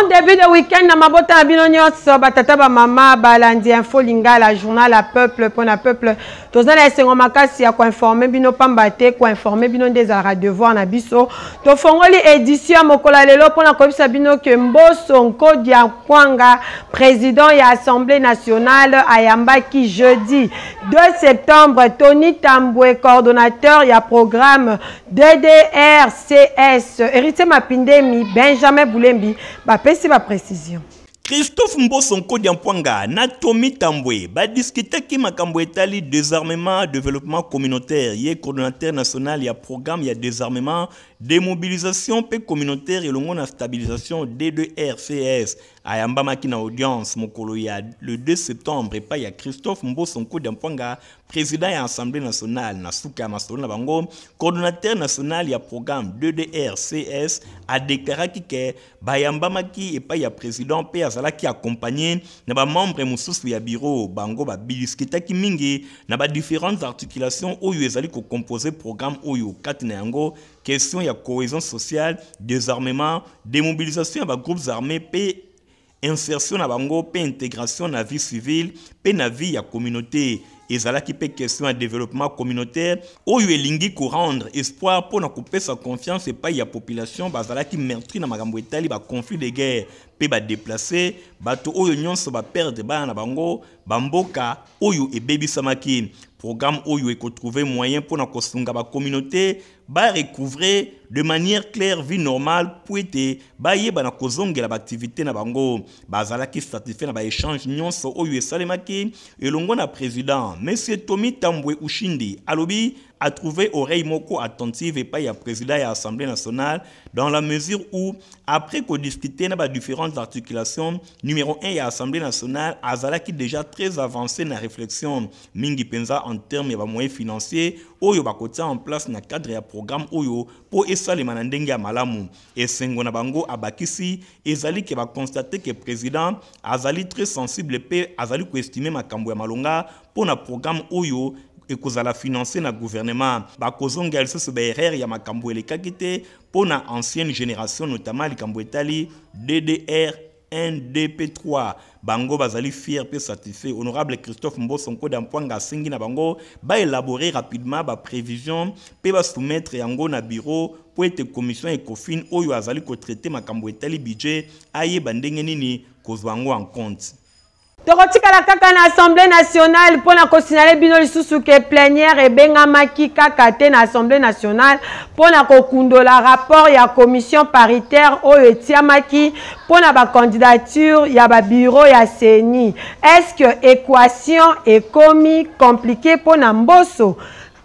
Bon début de week-end na mabota na bino nyonso, batata, bamama balandi Info Lingala, journal ya peuple mpo na peuple. Toza na esengo makasi ya koinformer bino, pamba te koinformer bino nde ezalaka devoir na biso. Tofongoli édition ya mokolo ya lelo mpona koyebisa bino ke Mboso Nkodia Nkwanga, président ya Assemblée nationale, ayambaki jeudi 2 septembre Tony Tambwe, coordonnateur ya programme DDRCS. Héritier Mapindemi, Benjamin Boulembi bapesi baprécision. Christophe Mboso Nkodia Mpwanga na Tommy Tambwe badiskutaki makambo etali désarmement, développement communautaire. Ye coordonnateur national ya programme ya désarmement, démobilisation mpe communautaire elongo na stabilisation DDRCS ayambamaki na audience mokolo ya le 2 septembre epai ya Christophe Mboso Nkodia Mpwanga, président ya Assemblée nationale. Na suka ya masolo na bango, coordonnateur national ya programme DDRCS adeklaraki ke bayambamaki epai ya président mpe azalaki accompagné na bamembre mosusu ya bureau. Bango badiskutaki mingi na badifférentes articulations oyo ezali kocompose programme oyo, kati na yango question ya cohésion sociale, désarmement, démobilisation ya bagroupes armés mpe insertion na bango mpe intégration na vie civile mpe na vie ya communauté. Ezalaki mpe question ya développement communautaire oyo elingi korendre espoir mpo na kopesa confiance epai ya population bazalaki meurtri na makambo etali baconflit de guerre mpe badéplacés, bato oyo nyonso baperdre bana na bango, bamboka oyo ebebisamaki. Programme oyo ekotrouve moyen mpo na kosunga bacommunauté barecouvrer de manière claire vie normale po ete bayeba na kozongela baaktivité na bango. Bazalaki satisfait na baéchange nyonso oyo esalemaki elongo na président. Monsieur Tomi Tambwe Ushindi alobi atrouvé oreille moko attentive epai ya président ya Assemblée nationale, dans la mesure où, après kodiscuter na badifférentes articulations, numéro 1 ya Assemblée nationale azalaki déjà très avancé na réflexion, mingi mpenza en terme ya bamoyens financiers oyo bakotia en place na cadre ya programme oyo mpo esalema na ndenge ya malamu. Esengo na bango, abakisi, ezali ke baconstater ke président azali très sensible mpe azali koestimer makambo ya malonga mpo na programme oyo ekozala financé na gouvernement. Bakozongela lisusu baerreur ya makambo elekaki te mpo na ancienne génération, notamment likambo etali DDR 1, 2 mpe 3. Bango bazali fier mpe satisfait. Honorable Christophe Mboso Nkodia Mpwanga asengi na bango baélaborer rapidement baprévision mpe basoumettre yango na bureau mpo ete commission Ecofin oyo azali kotraiter makambo etali budget ayeba ndenge nini kozwa yango en compte. Tokotikala kaka na Assemblée nationale mpo na kosignaler bino lisusu ke plénière ebengamaki kaka te na Assemblée nationale mpo na kokundola rapport ya commission paritaire oyo etiamaki mpo na bacandidature ya babureau ya CENI. Est ce que équation ekomi compliqué mpo na Mboso?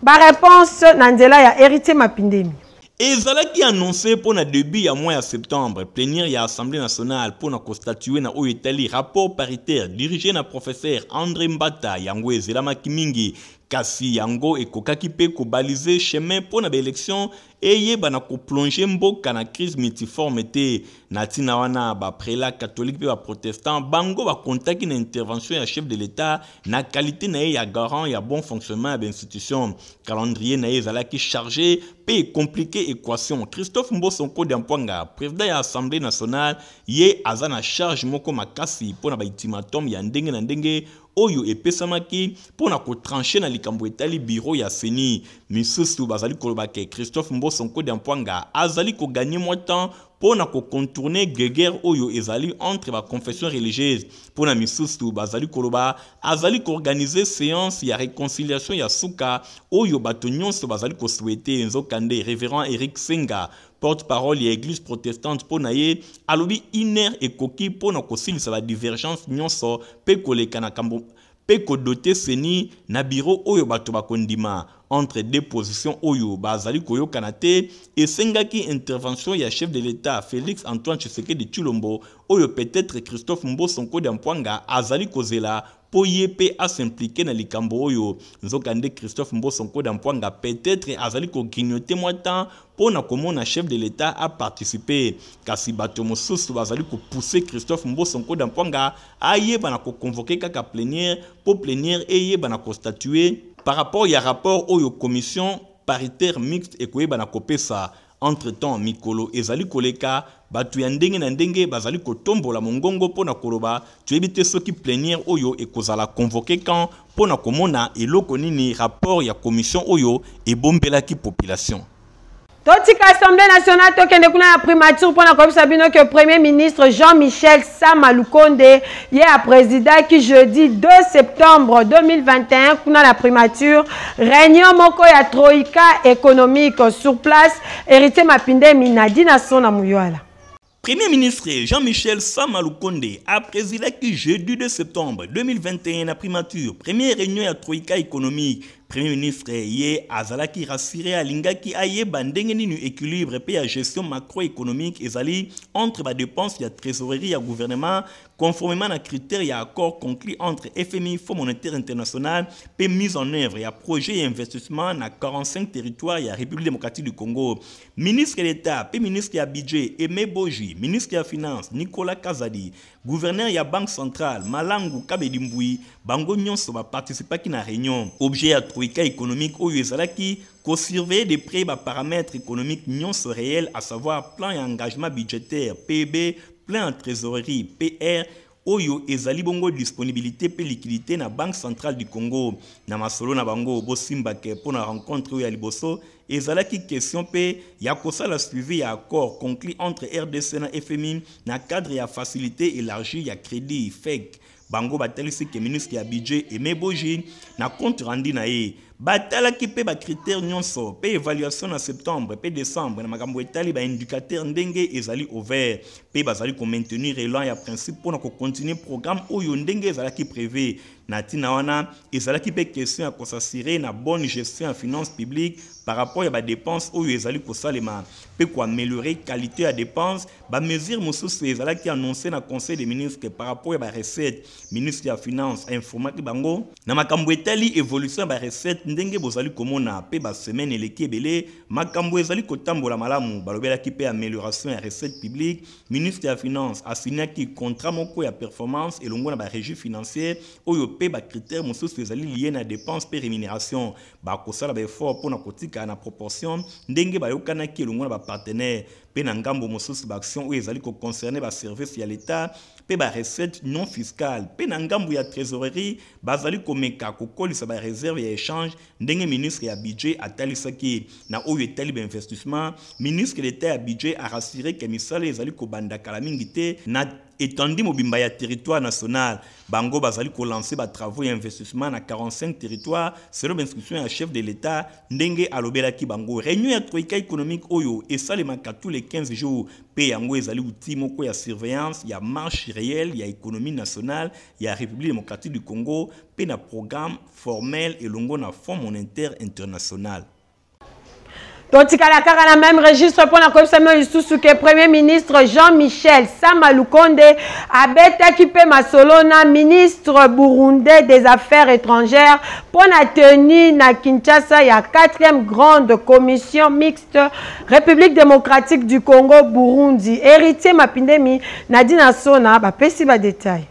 Baréponse na nzela ya Héritier Mapindemi. Ezalaki annoncé mpo na début ya mois ya septembre, plénière ya Assemblée nationale mpo na kostatuer na oyo etali rapport paritaire dirigé na professeur André Mbata. Yango ezelamaki mingi, kasi yango ekokaki mpe kobaliser chemin mpo na baélection eyeba na koplonger mboka na crise multiforme te. Na ntina wana, baprélat catholique mpe baprotestant, bango bakontaki na intervention ya chef de l'État na qualité na ye ya garant ya bon fonctionnement ya bainstitution. Calendrier na ye ezalaki chargé mpe compliqué équation. Christophe Mboso Nkodia Mpwanga, président ya Assemblée nationale, ye aza na charge moko makasi mpo na baultimatum ya ndenge na ndenge oyo epesamaki mpo na kotrancher na likambo etali bureau ya CENI. Misusu bazali koloba ke Christophe Mboso Nkodia Mpwanga azali kogagner mwa temps mpo na kocontourner guerre oyo ezali entre baconfession religieuse. Mpo na misusu, bazali koloba azali koorganiser séance ya réconciliation ya suka oyo bato nyonso bazali kosouhaiter. Nzokande, révérend Eric Senga, porte-parole ya Église protestante, mpo na ye alobi une heure ekoki mpo na kosilisa badivergence nyonso mpe koleka na kambo mpe kodoter CENI na bureau oyo bato bakondima. Entre deux positions oyo bazali koyokana te, esengaki intervention ya chef de l'État Félix Antoine Tshisekedi Tshilombo, oyo peut-être Christophe Mboso Nkodia Mpwanga azali kozela mpo ye mpe as'impliquer na likambo oyo. Nzokande, Christophe Mboso Nkodia Mpwanga peut-être azali kogrignoter mwa temps mpo na komona chef de l'État aparticiper. Kasi bato mosusu bazali kopousser Christophe Mboso Nkodia Mpwanga ayeba na koconvoquer kaka plénière mpo plénière eyeba na kostatuer par rapport ya rapport oyo commission paritaire mixte ekoyeba na kopesa. Entre temps, mikolo ezali koleka, bato ya ndenge na ndenge bazali kotombola mongongo mpo na koloba toyebi te soki plénière oyo ekozala convoqué quand mpo na komona eloko nini rapport ya commission oyo ebombelaki population. Totika Assemblée nationale, tokende kuna na primature mpona koyebisa bino ke Premier ministre Jean-Michel Sama Lukonde ye aprésidaki jeudi 2 septembre 2021 kuna na primature réunion moko ya troïka économique. Sur place, Héritier Mapindemi Nadina Sona Muyuala. Premier ministre Jean-Michel Sama Lukonde a présidé jeudi 2 septembre 2021 na primature première réunion ya troïka économique. Premier ministre ye azalaki rassuré, alingaki ayeba ndenge nini équilibre mpe ya gestion macroéconomique ezali entre badépense ya trésorerie ya gouvernement conformément na critère ya accord conclu entre FMI, Fonds monétaire international, mpe mise en œuvre ya projet ya investissement na 45 territoires ya République démocratique du Congo. Ministre d'État mpe ministre ya Budget Aimé Boji, ministre ya Finance Nicolas Kazadi, gouverneur ya Banque centrale Malangu Kabedi Mbui, bango nyonso baparticipaki na réunion. Objet ya troïka économique oyo ezalaki kosurveiller de près baparamètres économiques nyonso réel, à savoir plan ya engagement budgétaire PB, plan en trésorerie PR, oyo ezali bongo disponibilité mpe liquidité na Banque centrale du Congo. Na masolo na bango, bosimbake mpo na rencontre oyo ya liboso ezalaki question mpe ya kosala suivi ya accord conclu entre RDC na FMI na cadre ya facilité élargie ya crédit FEC. Bango batalisi ke ministre ya Budget Aimé Boji na compte rendu na ye batalaki mpe bacritère nyonso mpe évaluation na septembre mpe décembre na makambo etali baindicateur ndenge ezali ouvert, mpe bazali komaintenir élan ya principe mpona kocontinue programme oyo ndenge ezalaki prévu. Na ntina wana, ezalaki mpe question ya kos'assurer na bonne gestion ya finance publique par rapport ya badépense oyo ezali kosalema mpe koaméliorer qualité ya dépense. Bamesure mosusu ezalaki annoncé na Conseil des ministres par rapport ya barecette. Ministre ya Finance ainformaki bango na makambo etali évolution ya barecette. Ndenge bozali komona mpe basemaine eleki ebele, makambo ezali kotambola malamu. Balobelaki mpe amélioration ya recette publique. Ministre ya Finance asignaki contrat moko ya performance elongo na barégie financière oyo mpe bacritère mosusu ezali lié na dépense mpe rémunération. Bakosala baeffort mpona kotika na proportion ndenge bayokanaki elongo na bapartenaire. Mpe na ngambo mosusu, baaction oyo ezali koconcerne baservice ya l'État mpe barecette non fiscale. Mpe na ngambo ya trésorerie, bazali komeka kokolisa bareserve ya échange ndenge ministre ya Budget atalisaki. Na oyo etali bainvestissement, ministre d'État ya Budget arassuré ke misala ezali kobanda kala mingi te na étendue mobimba ya territoire national. Bango bazali kolancer batravaux ya investissement na 45 territoire selon bainstruction ya chef de l'État ndenge alobelaki bango. Réunion ya troïka économique oyo esalemaka tous les 15 jours mpe yango ezali outil moko ya surveillance ya marche réelle ya économie nationale ya République démocratique du Congo mpe na programme formel elongo na Fonds monétaire international. Totikala kaka na même registre mpona koyebisa bino lisusu ke Premier ministre Jean-Michel Sama Lukonde abetaki mpe masolo na ministre burundais des Affaires étrangères mpo na tenue na Kinshasa ya 4e grande commission mixte République démocratique du Congo Burundi. Héritier Mapindemi, Nadina Sona bapesi badetail.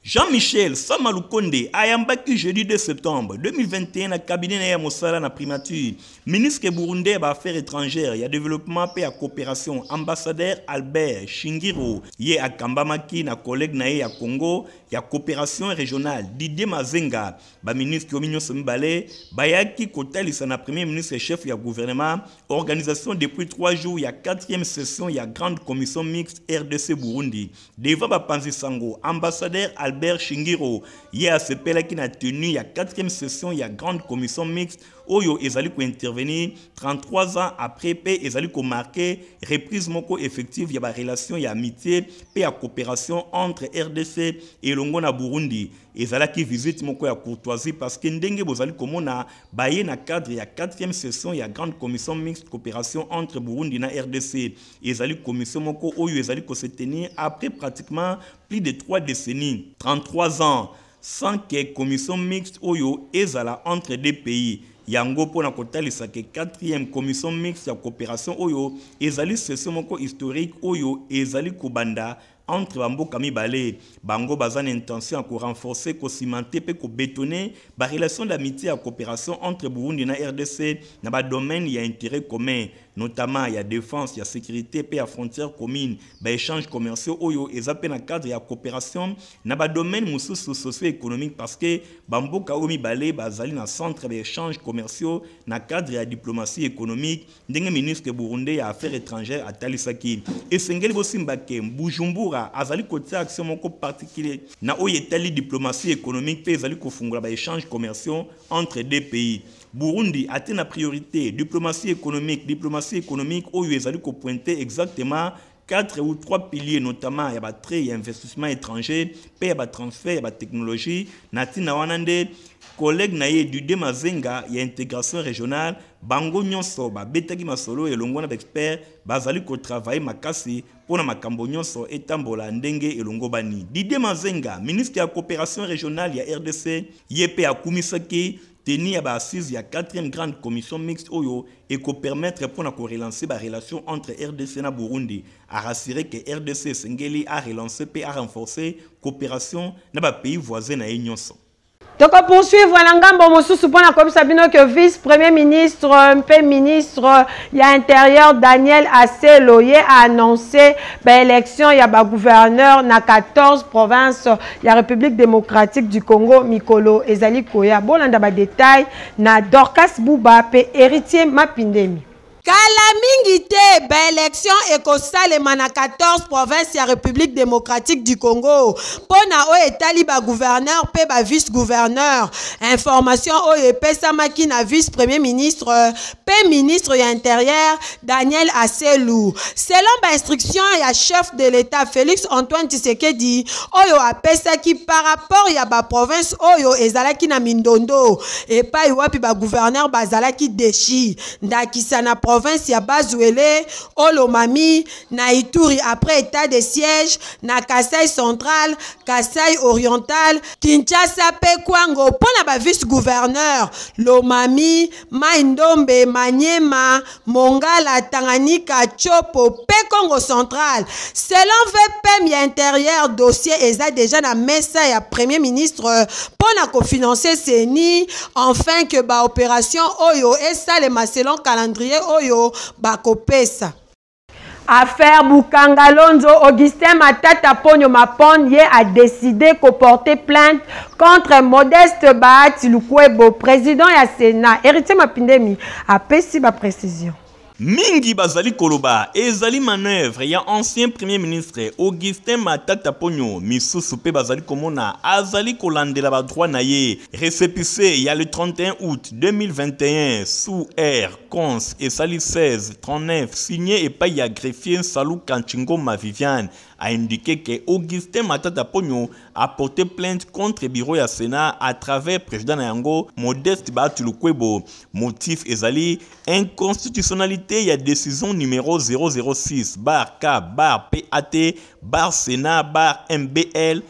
Jean-Michel Sama Lukonde ayambaki jeudi 2 septembre 2021 na cabinet na ye ya mosala na primature ministre burundais ya baaffaires étrangères, ya développement mpe ya coopération, ambassadeur Albert Shingiro. Ye akambamaki na collègue na ye ya Congo ya coopération régionale Didier Mazenga. Baministre oyo nyonso mibale bayaki kotalisa na Premier ministre chef ya gouvernement organisation depuis 3 jours ya 4e session ya grande commission mixte RDC Burundi. Devant bapanzi sango, ambassadeur Albert Shingiro ye asepelaki na tenue ya 4e session ya grande commission mixte oyo ezali kointervenir 33 ans après mpe ezali komarquer reprise moko effective ya barelation ya amitié mpe ya coopération entre RDC elongo na Burundi. Ezalaki visite moko ya courtoisie parce que ndenge bozali komona, baye na cadre ya 4e session ya grande commission mixte coopération entre Burundi na RDC. Ezali commission moko oyo ezali kose tenir après pratiquement plus de 3 décennies, 33 ans sans que commission mixte oyo ezala entre deux pays. Yango mpona kotalisa ke 4e commission mixte ya coopération oyo ezali session moko historique oyo ezali kobanda entre bamboka mibale. Bango baza na intention ya korenforcer, kocimenter mpe kobétonner barelation d'amitié ya coopération entre Burundi na RDC na badomaine ya intérêt commun. notamment ya défense, ya sécurité mpe ya frontière commune, baéchange commerciaux oyo eza mpe na cadre ya coopération na badomaine mosusu socio-économique, parce que bamboka oyo mibale bazali na centre baéchange commerciaux na cadre ya diplomatie économique. Ndenge ministre burundais ya Affaires étrangères atalisaki, esengeli bosimba ke Bujumbura azali kotia action moko particulier na oyo etali diplomatie économique mpe ezali kofungola baéchange commerciaux entre deux pays. Burundi atie na priorité diplomatie économique, diplomatie économique oyo ezali kopointe exactement quatre ou trois piliers, notamment ya batrait ya investissement étranger mpe ya batransfert ya batechnologie. Na ntina wana nde collègue na ye Didier Mazenga ya intégration régionale, bango nyonso babetaki masolo elongo na baexpert, bazali kotravaille makasi mpona makambo nyonso etambola ndenge elongo bani. Didier Mazenga, ministre ya Coopération régionale ya RDC, ye mpe akumisaki tenue ya baassise ya 4e grande commission mixte oyo ekopermettre mpona korelancer barelation entre RDC na Burundi. Arassurer ke RDC esengeli arelancer mpe arenforcer coopération na bapays voisin na ye nyonso. Tokopoursuivre na ngambo mosusu mpona koyebisa bino ke vice premier ministre mpe ministre ya Intérieur Daniel Aselo ye aannonce baélection ya bagouverneur na 14 province ya République démocratique du Congo mikolo ezali koya. Bolanda badetail na Dorcas Buba mpe Héritier Mapindemi. Kala mingi te, baélection ekosalema na 14 province ya République démocratique du Congo mpo na oyo etali bagouverneur mpe bavice gouverneur. Information oyo epesamaki na vice premier ministre mpe ministre ya Intérieur Daniel Aselo, selon bainstruction ya chef de l'État Félix Antoine Tshisekedi oyo apesaki par rapport ya baprovince oyo ezalaki na mindondo, epai wapi bagouverneur bazalaki déchus, ndakisa na province ya Bas-Uele, Haut-Lomami, na Ituri après état de siège, na Kasai central, Kasai oriental, Kinshasa mpe Kwango. Mpo na bavice gouverneur, Lomami, Mai Ndombe, Manyema, Mongala, Tanganyika, Tshopo mpe Congo central. Selon VPM ya Intérieur, dossier eza déjà na mesa ya premier ministre mpo na kofinancer CENI afin que baopération oyo esalema selon calendrier oyo bakopesa. Affaire Bukanga Lonzo, Augustin Matata Ponyo Mapon ye a décidé porter plainte contre Modeste Bahati Lukwebo, président ya Sénat. Héritier Mapindemi apesi ba précision. Mingi bazali koloba ezali manœuvre ya ancien premier ministre Augustin Matata Ponyo, misusu mpe bazali komona azali kolandela badroit na ye. Récépissé ya le 31 août 2021 sous R cons esali 16 39, signé epai ya greffier Nsalu Kanchingoma Viviane, a indiqué que Augustin Matata Ponyo a porté plainte contre bureau ya Sénat à travers président na yango Modeste Bahati Lukwebo. Motif ezali inconstitutionnalité ya décision numéro 006/K/PAT/Sénat/MBL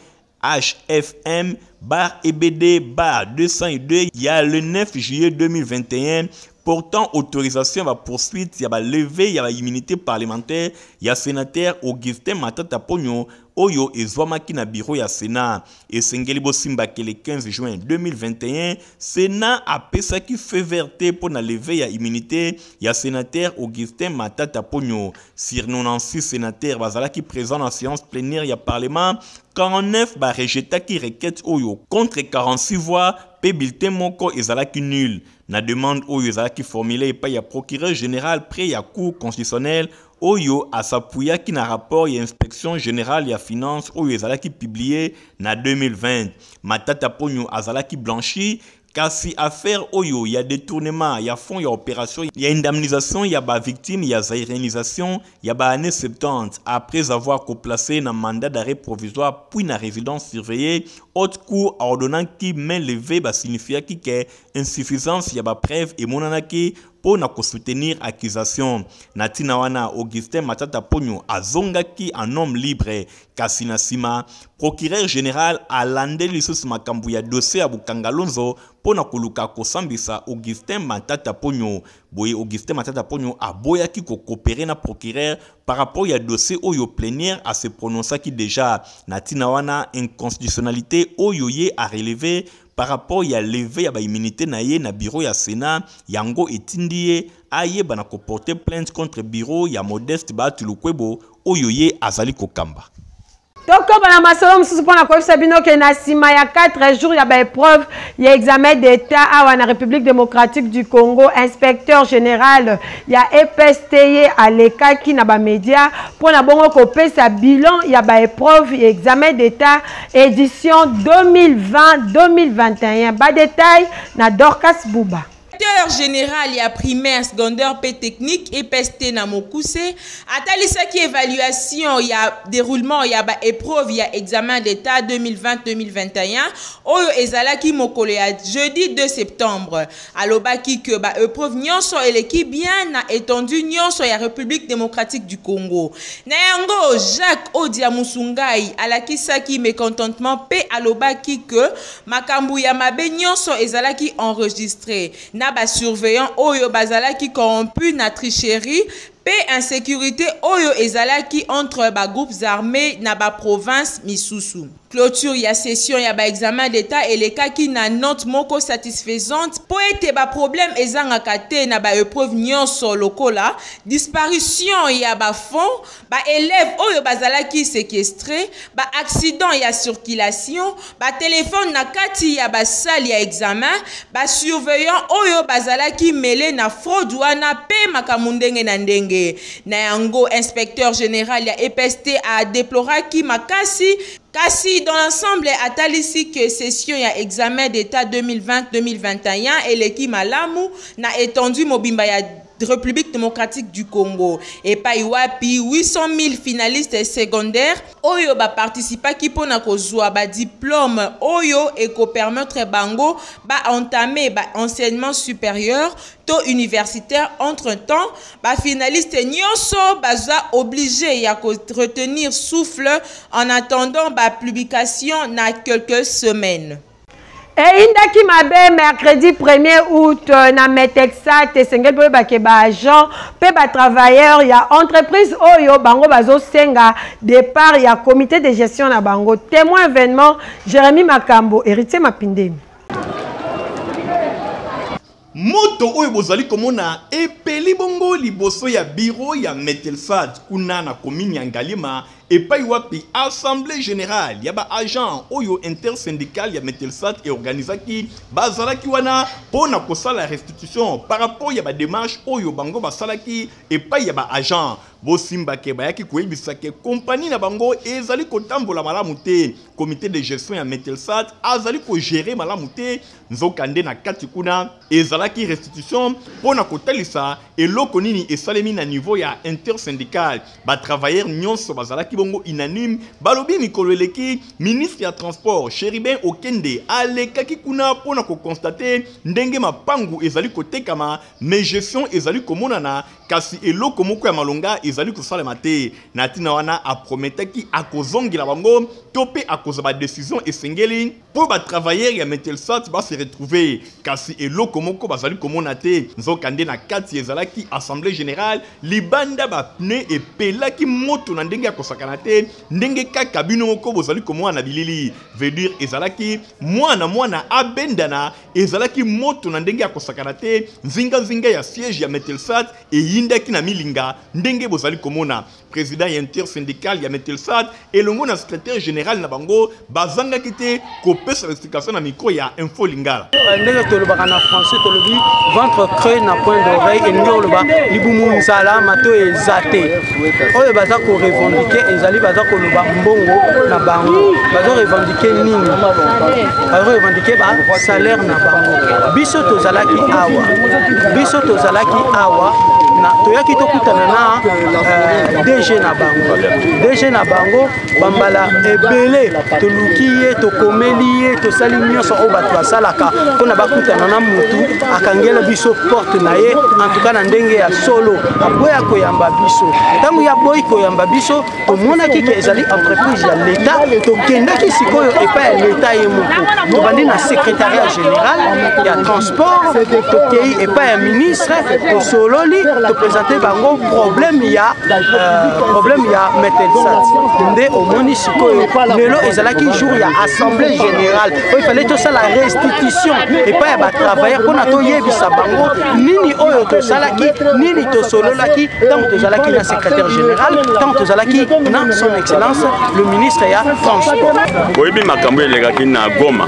HFM/EBD/202 ya le 9 juillet 2021 portant autorisation ya poursuite ya balevée ya baimmunité parlementaire ya sénateur Augustin Matata Ponyo oyo ezwamaki na bureau ya Sénat. Esengeli bosimbaki, le 15 juin 2021, Sénat apesaki feu vert te mpo na levée ya immunité ya sénateur Augustin Matata Ponyo. Sur 96 sénateurs bazalaki présent na séance plénière ya parlement, 49 barejetaki requête oyo contre 46 voix mpe bulletin moko ezalaki nul. Na demande oyo ezalaki formulé epai ya procureur général près ya Cour constitutionnelle oyo asapuyaki na rapport ya Inspection générale ya finance oyo ezalaki publié na 2020, Matata Ponyo azalaki blanchi, kasi affaire oyo ya détournement ya fonds ya opération ya indemnisation ya bavictime ya zaïrianisation ya baannée 70, après avoir koplacé na mandat d'arrêt provisoire puis na résidence surveillée, haute cour aordonnaki mainlevée basignifiaki ke insuffisance ya bapreuve emonanaki mpo na kosoutenir accusation. Na ntina wana, Augustin Matata Ponyo azongaki en homme libre, kasi na nsima procureur général alandeli lisusu makambo ya dossier ya Bukanga Lonzo mpo na koluka kosambisa Augustin Matata Ponyo. Boye Augustin Matata Ponyo aboyaki kocoopérer na procureur par rapport ya dossier oyo plénière ase prononçaki déjà. Na ntina wana, inconstitutionnalité oyo ye arelevé. par rapport ya levée ya ba immunité na ye na bureau ya Sénat, yango etindi ye ayeba na koporter plainte contre bureau ya Modeste Bahati Lukwebo oyo ye azali kokamba. Tokoba na masolo mosusu mpo na koyebisa bino ke na nsima ya 4 jours ya baépreuve ya examen d'état awa na République démocratique du Congo, inspecteur général ya EPSTE alekaki na bamédia mpo na bongo kopesa bilan ya baépreuve ya examen d'état édition 2020-2021. Badetail na Dorcas Bouba. Directeur général ya primaire, secondaire pe technique EPST na mokuse atalisaki évaluation ya déroulement ya ba épreuve ya examen d'état 2020-2021 oyo ezalaki mokolo ya jeudi 2 septembre. Alobaki que ba épreuve nyonso eleki bien na étendue nyonso ya République démocratique du Congo. Na yango Jacques Odia Musungai alakisaki mécontentement pe alobaki que makambo ya mabe nyonso ezalaki enregistré na ba surveillant oyo bazalaki corrompu na tricherie pe insécurité oyo ezalaki entre ba groupes armés na ba province misusu. Clôture ya session ya ba examen d'état elekaki na note moko satisfaisante po ete ba problème ezangaka te na ba épreuve nyonso lokola disparition ya ba fonds, ba élèves oyo bazalaki séquestré, ba accident ya circulation, ba téléphone na kati ya ba salle ya examen, ba surveillant oyo bazalaki mêlé na fraude wana pe makambo ndenge na ndenge. Na yango inspecteur général ya EPST a déploraki makasi. Kasi dans l'ensemble atalisi que session ya examen d'état 2020-2021 eleki malamu na étendue mobimba ya République démocratique du Congo. Epai wapi 800 000 finalistes secondaires oyo ba participaki pona kozwa ba diplôme oyo eko permettre bango ba entamer ba enseignement supérieur to universitaire. Entre-temps, ba finaliste nyonso baza obligé ya ko retenir souffle en attendant ba publication na quelques semaines. Eyindaki mabe mercredi 1er août na Metexat, esengeli boyeba ke ba agent pe ba travailleur ya entreprise oyo bango bazosenga départ ya comité de gestion na bango. Témoin événement Jérémy Makambo, Héritier Mapindemi. Moto oyo bozali komona epeli bongo liboso ya bureau ya Metelsat kuna na commune ya Ngaliema, epai wapi assemblée générale ya ba agent oyo intersyndical ya Metelsat eorganizaki bazalaki wana mpo na kosala restitution par rapport ya ba démarche oyo bango basalaki epai ya ba agent. Bosimbake bayaki koyebisa ke compagnie na bango ezali kotambola malamu te, comité de gestion ya Metelsat azali kogérer malamu te. Nzokande na kati kuna ezalaki restitution mpo na kotalisa eloko nini esalemi na niveau ya intersyndical. Ba travailleurs nyonso bazalaki bongo unanime, balobi mikolo eleki ministre ya transport Chérubin Okende alekaki kuna mpo na koconstater ndenge mapangu ezali kotekama, mais gestion ezali komonana kasi eloko moko ya malonga ezali kosalema te. Na ntina wana aprometaki akozongela bango to mpe akozwa ba décision esengeli mpo ba travailleurs ya Metelsat ba se retrouver, kasi eloko moko bazali komona te. Nzokande na kati ezalaki assemblée générale, libanda ba pneu epelaki moto na ndenge ya kosakana te, ndenge kaka bino moko bozali komona na bilili. Veut dire ezalaki mwana mwana abendana, ezalaki moto na ndenge ya kosakana te. Nzinga-nzinga ya siège ya Metelsat eyindaki na milinga ndenge bozali komona. Président ya intersyndical ya Metelsat elongo na secrétaire général na bango bazangaki te kopesa explication na micro ya Info Lingala. Ndenge tolobaka na français, tolobi ventre creux na point d'oreille, elingi koloba libumu nzala mato eza te. Oyo baza korevendiquer ezali baza koloba mbongo na bango, bazo revendiquer nini? Bazo revendiquer ba salaire na bango. Biso tozalaki awa, biso tozalaki awa na toyaki tokutana na DG na bango. DG na bango bambala ebele toluki ye, tokomeli ye, tosali nyonso oyo bato basalaka mpona bakutana na mutu, akangela biso porte na ye. En tout cas na ndenge ya solo aboya koyamba biso. Ntango ya boyi koyamba biso, tomonaki ke ezali entreprise ya l'État. Tokendaki sikoyo epai ya l'État ye moko, tobandi na secrétariat général ya transport, tokei epai ya ministre, tosololi. Topresente bango problème ya problème ya Metelsat. Nde omoni sikoyo lelo ezalaki jour ya assemblée générale oyo fallait tosala restitution epai ya batravailleur mpona toyebisa bango nini oyo tosalaki, nini tosololaki ntango tozalaki na secrétaire général, ntango tozalaki na son excellence le ministre ya transport. Oyebi makambo elekaki na Goma,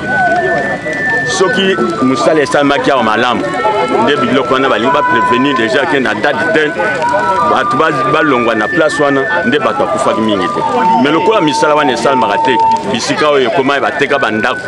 soki mosala esalemaki awa malamu nde biloko wana balingi baprévenir déjà ke na date tel bato balongwa na place wana, nde bato akufaki mingi te. Mais lokola misala wana esalemaka te, bisika oyo ekoma bateka bandako,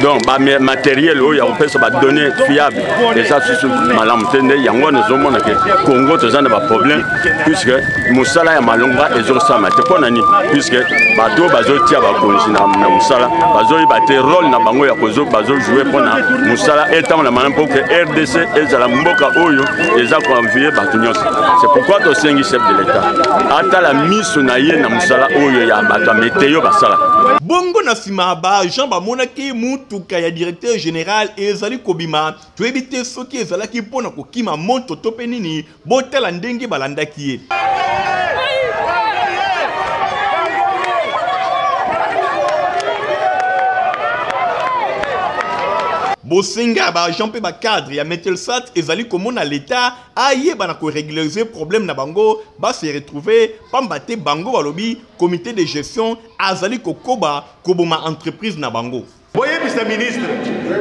donc bamatériel oyo ya kopesa badonnées fiable eza susu malamu te. Nde yango wana ezomona ke Congo toza na baproblème, puisque mosala ya malonga ezosalama te. Mpo na nini? Puisque bato oyo bazotia bakonzi na mosala bazoyeba te rôle na bango ya bazojouer mpona mosala etambola malamu, mpo ke RDC ezala mboka oyo eza koenvier bato nyonso. C'est pourquoi tosengi chef de l'État atala miso na ye na mosala oyo ya bato ya météo basala. Bongo na nsima baagent bamonaki mutuka ya directeur général ezali kobima. Toyebi te soki ezalaki mpona kokima moto to mpe nini. Botala ndenge balandaki ye. Bosenga ya baagent mpe bacadre ya Metelsat ezali komona leta ayeba na korégulariser problème na bango, base retrouver, pamba te bango balobi comité de gestion azali kokoba koboma entreprise na bango. Boyebisa ministre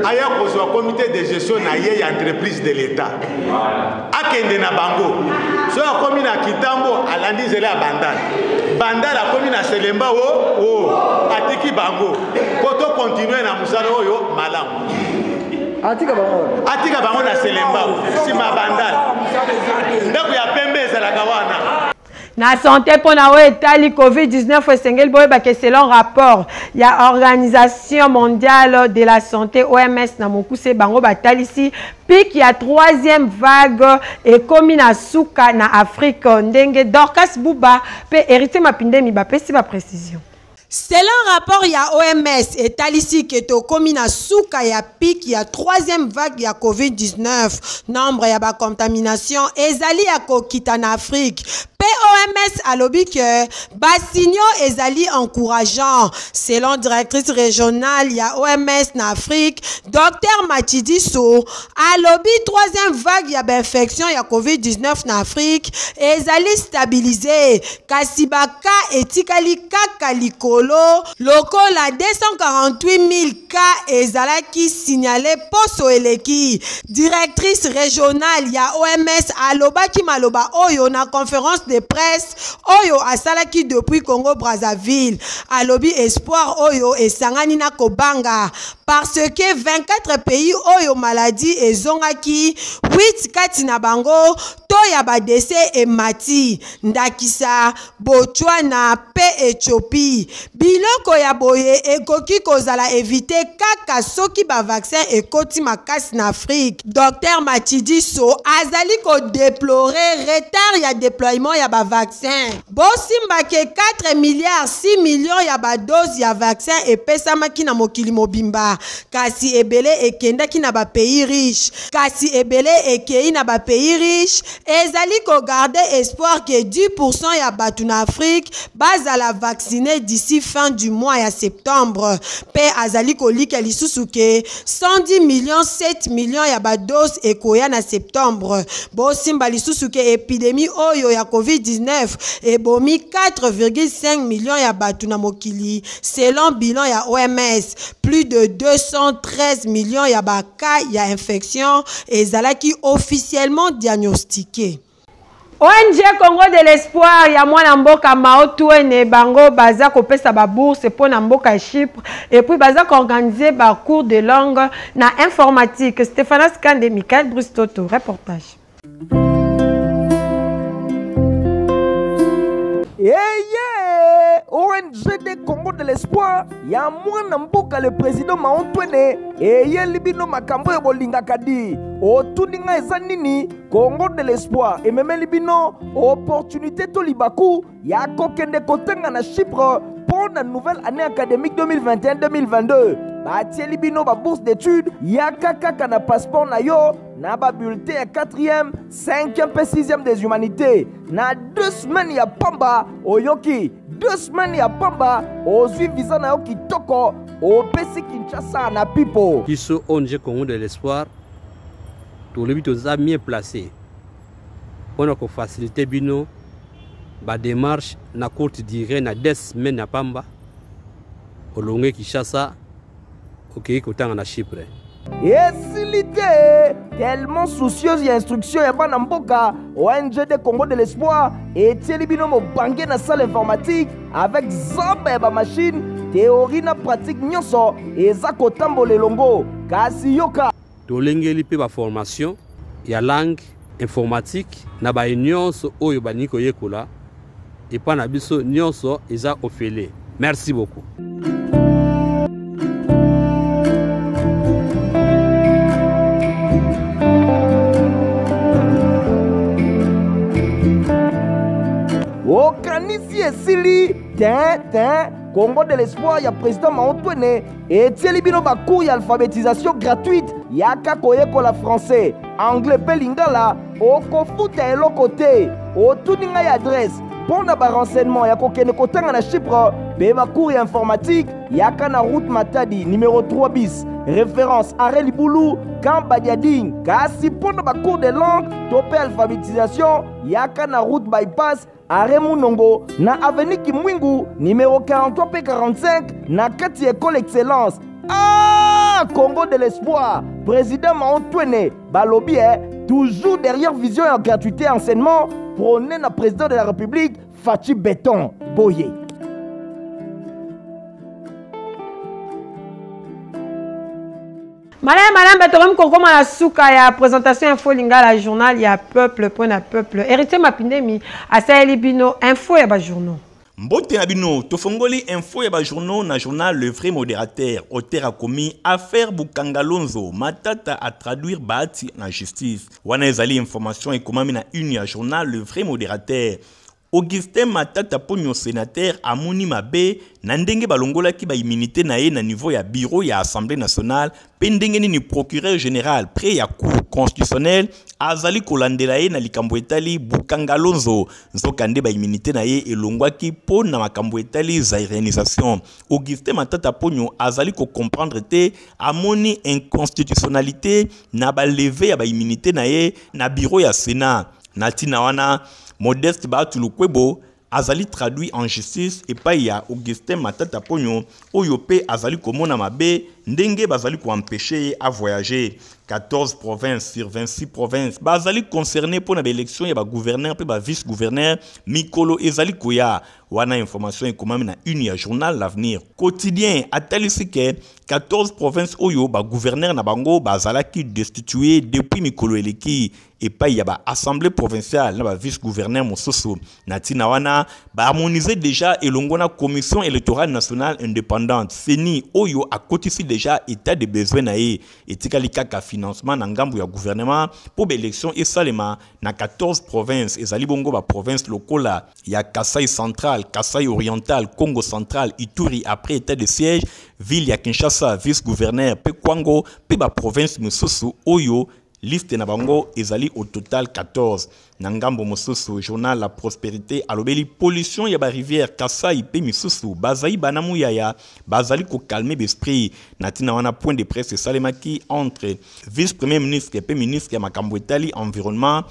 aya kozwa comité de gestion na ye ya entreprise de l'État, akende na bango. Soki akomi na Kitambo, alandi nzela ya Bandal. Bandal, akomi na Selemba o o atiki bango mpo tocontinuer na mosala oyo malamu. Atika bango. Atika bango na Selemba, nsima Bandal, ndako ya pembe ezalaka wana. Na santé, mpona oyo etali COVID-19, esengeli boyebake selon rapport ya Organisation mondiale de la santé, OMS na mokuse, bango batalisi pic ya troisième vague ekomi na suka na Afrique, ndenge Dorcas Buba mpe Héritier Mapindemi bapesi baprécision. Selon rapport ya OMS, etalisi ke tokomi na suka ya pic ya troisième vague ya COVID-19. Nombre ya bacontamination ezali ya kokita na Afrique. Mpe OMS alobi ke basignaux ezali encourageant. Selon directrice régionale ya OMS na Afrique, Dr Matshidiso, alobi troisième vague ya bainfection ya COVID-19 na Afrique ezali stabilisé, kasi bacas etikali kaka likolo, lokola 248 000 cas ezalaki signalé poso eleki. Directrice régionale ya OMS alobaki maloba oyo na conférence de presse oyo asalaki depuis Congo Brazzaville. Alobi espoir oyo esangani na kobanga, parce que 24 pays oyo maladie ezongaki, 8 kati na bango to ya badécès emati, ndakisa Botswana mpe Éthiopie. Biloko ya boye ekoki kozala évité kaka soki bavaccin ekoti makasi na Afrique. Dr Matshidiso azali kodéplorer retard ya déploiement ya bavaccin. Bosimbake 4 milliards 6 millions ya badose ya vaccin epesamaki na mokili mobimba, kasi ebele ekendaki na bapays riche, kasi ebele ekei na bapays riche. Ezali kogarder espoir ke 10% ya bato na Afrique bazala vacciné d'ici fin du mois ya septembre. Mpe azali kolika lisusu ke 110 millions 7 millions ya badose ekoya na septembre. Bosimba lisusu ke épidémie oyo ya COVID-19 ebomi 4,5 millions ya bato na mokili selon bilan ya OMS. Plus de 213 millions ya bacas ya infection ezalaki officiellement diagnostiqué. ONG Congo de l'Espoir ya mwana mboka Mao Twene, bango baza kopesa ba bourse mpo na mboka ya Chypre et puis baza koorganiser bacours de langue na informatique. Stéphanas Kande, Michael Brustoto, reportage. Eye ONGD Congo de l'Espoir ya mwana mboka le président Mao Twene eyeli bino makambo oyo bolingaka. Di otuni ngai eza nini? Congo de l'Espoir ememeli bino opportunité to libaku ya kokende kotenga na Chypre mpo na nouvelle année académique 2021-2022. Batieli bino babourse d'études. Yaka kaka na passeport na yo. Na na babulletin ya 4e, 5e mpe 6e des humanités na 2 semaines ya pamba. Oyoki, 2 semaines ya pamba, ozwi visa na yo kitoko, opesi Kinshasa na pipo. Biso ONG Congo de l'Espoir tolobi toza mieux placé mpona kofacilite bino badémarche na courte durée, na 2 semaines ya pamba, olonge Kinshasa, okei kotanga na Chypre. Esili te. Tellement soucieuse ya instruction ya bana mboka, ONG de Congo de l'Espoir etieli bino mobange na salle informatique avec zamba ya bamachine. Théorie na pratique nyonso eza kotambola elongo. Kasi yoka, tolengeli mpe baformation ya langue informatique na baye nyonso oyo balingi koyekola epai na biso. Nyonso eza ofele. Merci beaucoup. Okanisi esili te? Te. Congo de l'Espoir ya président Maotwene etieli bino bacours ya alphabétisation gratuite. Yaka koyekola français, anglais mpe lingala, okofuta eloko te. Otuni ngai adresse mpo na barenseignement ya kokende kotanga na Chypre mpe bacours ya informatique, yaka na route Matadi numéro 3 bis, référence arrêt Libulu, camp Badiading. Kasi mpo na bacours de langue to mpe alphabétisation, yaka na route Bypass, arrêt Munongo, na avenue Kimwingu numéro 43 mpe 45, na kati ya école Excellence. Ah, Congo de l'Espoir, président Maotwene, balobi eh, toujours derrière vision ya gratuité enseignement prôné na président de la République Fatshi Béton. Boye. Malamu, malamu, tokomi kokóma na suka ya présentation Info Lingala, journal ya peuple mpo na peuple. Héritier Mapindemi asaleli bino info ya bajournaux. Mbote na bino. Tofongoli info ya bajournaux na journal Le Vrai Modérateur. Auteur akomi: affaire Bukangalonzo, Matata atraduire Bahati na justice. Wana ezali information ekomami na une ya journal Le Vrai Modérateur. Augustin Matata Ponyo, sénateur, amoni mabe na ndenge balongolaki baimmunité na ye na niveau ya bureau ya Assemblée nationale, mpe ndenge nini procureur général près ya Cour constitutionnelle azali kolandela ye na likambo etali Bukangalonzo. Nzokande baimmunité na ye elongwaki mpo na makambo etali zaïrianisation. Augustin Matata Ponyo azali kocomprendre te, amoni inconstitutionnalité na balevée ya baimmunité na ye na bureau ya Sénat. Na ntina wana, Modeste Bahati Lukwebo azali traduit en justice epai ya Augustin Matata Ponyo, oyo mpe azali komona mabe ndenge bazali koempêcher ye avoyager. 14 provinces sur 26 provinces bazali concerné mpo na baélection ya bagouverneur mpe bavice gouverneur mikolo ezali koya. Wana information ekomami na une ya journal L'Avenir Quotidien. Atalisi ke 14 provinces oyo bagouverneur na bango bazalaki destitué depuis mikolo eleki epai ya baassemblée provinciale na bavice gouverneur mosusu. Na ntina wana, baharmonise déjà elongo na Commission électorale nationale indépendante, CENI, oyo akotisi déjà état de besoin na ye. Etikali kaka financement na ngambo ya gouvernement mpo baélection esalema na 14 provinces. Ezali bongo baprovince lokola ya Kasai Central, Kasai Oriental, Congo Central, Ituri après état de siège, ville ya Kinshasa, vice gouverneur mpe Kwango, mpe baprovince mosusu oyo liste na bango ezali au total 14. Na ngambo mosusu, journal La Prospérité alobeli pollution ya barivière Kasai mpe misusu. Bazali bana Muyaya bazali kocalmer baesprit. Na ntina wana, point de presse esalemaki entre vice premier ministre mpe ministre ya makambo etali environnement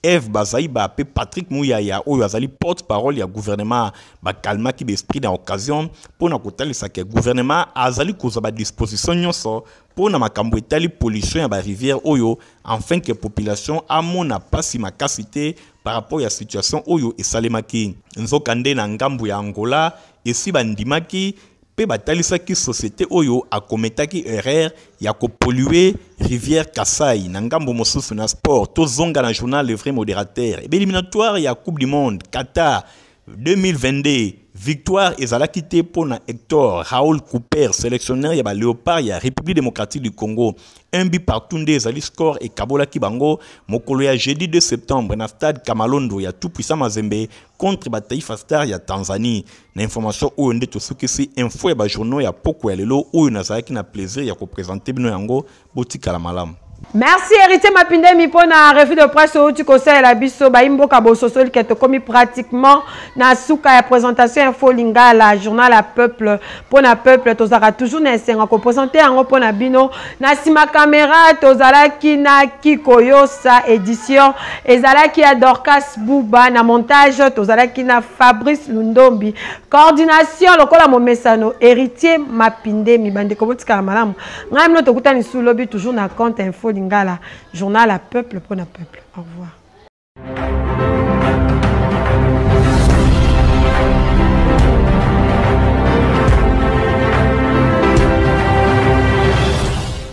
Eve Bazaiba mpe Patrick Muyaya, oyo azali porte parole ya gouvernement. Bacalmaki baesprit na occasion mpo na kotalisa ke gouvernement azali kozwa badisposition nyonso mpo na makambo etali pollution ya barivière oyo, afin ke population amona mpasi makasi te par rapport ya situation oyo esalemaki. Nzokande na ngambo ya Angola, esi bandimaki mpe batalisaki société oyo akometaki erreur ya kopolluer rivière Kasai. Na ngambo mosusu, na sport, tozonga na journal Le Vrai Modérateur. Ebe éliminatoire ya Coupe du monde Qatar 2022, victoire ezalaki te mpo na Hector Raoul Cooper, sélectionneur ya baléopard ya République démocratique du Congo. Un but partout nde ezali score ekabolaki bango mokolo ya jeudi 2 septembre na stade Kamalondo ya Tout Puissant Mazembe contre baTaifa Star ya Tanzanie. Na information oyo nde tosukisi info ya bajournaux ya poko ya lelo oyo nazalaki na plaisir ya koprésenter bino yango. Botikala malamu. Merci Héritier Mapindemi mpo na revue de presse outi kosalela biso bayi mboka bososoli ke tokomi pratiquement na suka ya présentation info lingala journal ya peuple mpo na peuple. Tozalaka toujours na esengo kopresente yango mpo na bino. Na nsima kamera tozalaki na Kikoyosa, édition ezalaki ya Dorcas Buba, na montage tozalaki na Fabrice Lundombi, coordination lokola momesano Héritier Mapindemi. Bandeko, botikala malamu. Ngai mino tokutani su lobi, toujours na compte Info Lingala, journal ya peuple mpo na peuple. Au revoir.